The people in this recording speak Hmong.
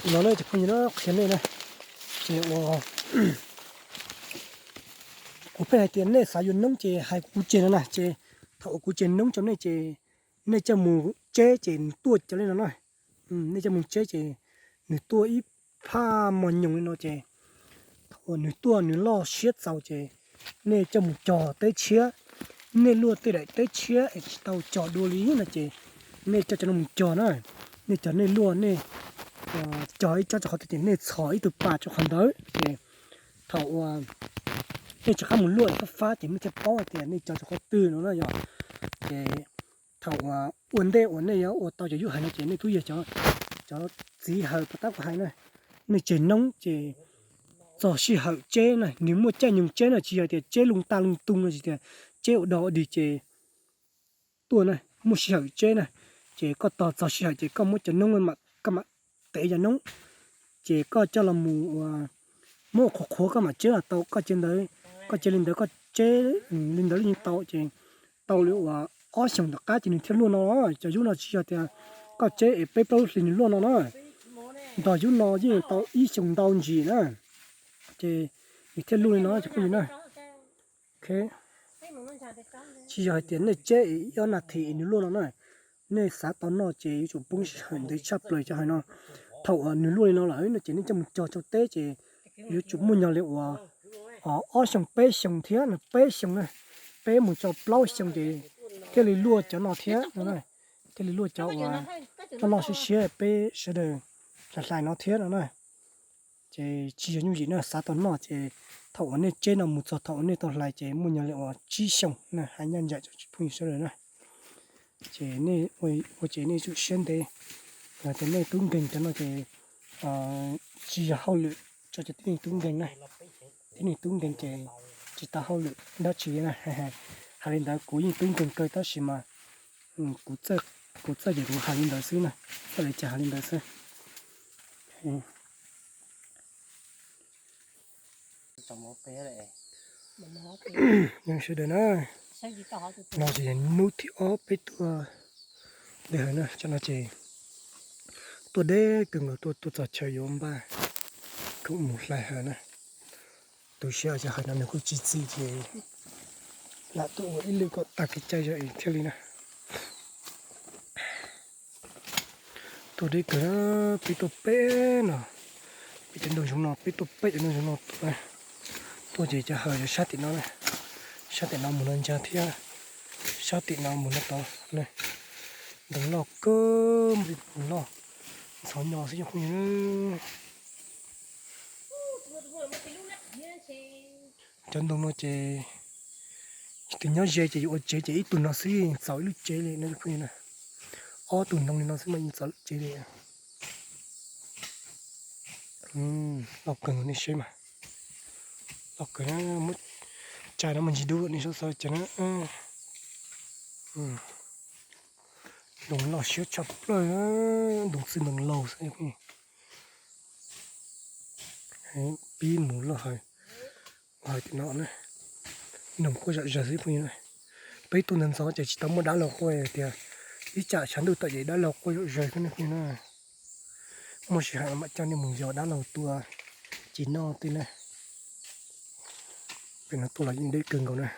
Los na cov phooj ywg, qhia nej na, ces uas kuv pheej hais tias nej xav yuav noob ces hais kuv tseg no na, ces thaum uas kuv tseg noob rau nej ces nej coj mus tseb ces nws tuaj cov li no na. Nej coj mus tseb ces nws tuaj ib phaj mos nyoos li no ces thaum uas nws tuaj nws loj siab txaus ces nej coj mus cog teb tshiab. Nej luaj tej daim teb tshiab es tsis tau cog dua li no ces nej coj cov no mus cog na. Nej cog nej luaj, nej cog ib tsob rau qhov twg ces nej txhos ib tug pas rau qhov ntawd ces thaum uas nej rov qab mus luaj fab fab ces nej thiaj paub hais tias nej cog rau qhov twg no na yom. Ces thaum uas ua ntej uas nej yuav ua tau cov yub hais no ces nej twb yog cov txiv hawm puas tab kuv hais na, nej tseg noob ces txog sij hawm tseb na, nws muaj caij nyoog tseb na, tsis yog tias tseb loo tag loo tus no, tsis tias tseb ua dog ua dig ces tuaj na, muaj sij hawm tseb na, ces koj tos txog sij hawm ces koj muab cov noob, koj mam tev cov noob, ces koj coj los mus ua muab qhuav qhuav koj mam tseb los tau. Koj cia ntawd, koj cia li ntawd koj tseb li ntawd los yeej tau ces tau li uas ob xyoos tom qab ces nws thiaj luaj no. Cov yub no tsis yog tias koj tseb es peb plaub lub hlis nws luaj no na, ntog yub no yeej tau ib xyoos ntau ntsis na, ces nws thiaj luaj li no cov phooj ywg na. Tsis yog hais tias nej tseb ib ob nas this nws luaj no na. Nej xav tau noj ces yuav tsum poob sij hawm ntev tshaj plaws cov hais no. Thaum uas nws luaj li no lawm no ces nej coj mus cog rau teb ces yuav tsum muaj nyog li uas ob xyoos peb xyoos thiab no, peb xyoos na, peb mus txog plaub xyoos ces thiaj li luaj cov no thiab no, thiaj li luaj cov uas noj noj siab siab peb sawv daws hlais hlais no thiab no na. Ces tsis yog nyuj yim na, xav tau noj ces thaum uas nej tseb no mus txog thaum uas nej tau hlais ces muaj nyog li uas tsib xyoos na, hais ncaj nraim rau phooj ywg sawv daws na. Ces nej ua ces nej tsum siab ntev, yog tias nej tub nkeeg cov no ces tsis yog hauj lwm rau cov tib neeg tub nkeeg na. Tib neeg tub nkeeg ces tsis tau hauj lwm dab tsi na. Hais li ntawd kuv yeej tub nkeeg kawg tab sis mas kuv txawj ces kuv hais li ntawd xwb na, txawj li cas hais li ntawd xwb. Sawv daws na, no ces hnub thib ob peb tuaj de hawm na, tsam no ces tuaj deb kawg nkaus, tuaj tuaj txog chaw yuav npaj khoom mus hlais hawm na. Tu siab cov hawm no nws kuj tsis txi ces lam tuaj ua ib lwm kom tag kev cai zog es thiaj li na. Tuaj deb kawg, peb tuaj peb no, peb cov ntoo zoov no, peb tuaj peb cov ntoo zoov no tuaj. Tuaj ces cov hawm yog sab tim no, sab tim no mus no ncag thiab, sab tim no mus no tod. Ntoo loj kawg, mus loj ntxhov nyo xwb cov phooj ywg. Cov ntoo no ces tsis nyob ze ces yuav ua tsev ces ib tug no xwb txaus ib lub tsev li no cov phooj ywg na. Ob tug ntoo li no xwb mas yeej txaus lub tsev li. Loj kawg, nej saib mas, loj kawg, muab tsa no mas ntsis dub nej saib xav cas na. Ntoo loj siab tshaj plaws, ntoo txwj ntoo laug xwb. Pib mus loj hawm, loj hawm tim no na, noog quaj zom zaws xwb phooj ywg na. Peb tuaj ntxov ntxov ces tsis tau muaj dab laug quaj tias, ib tsam tshav ntuj tawm ces dab laug quaj zom zaws xwb nej phooj ywg na. Muaj sij hawm mam coj nej mus yos dab laug tua ci noj tej na. Pem no tuaj los yeej deb kawg nkaus na.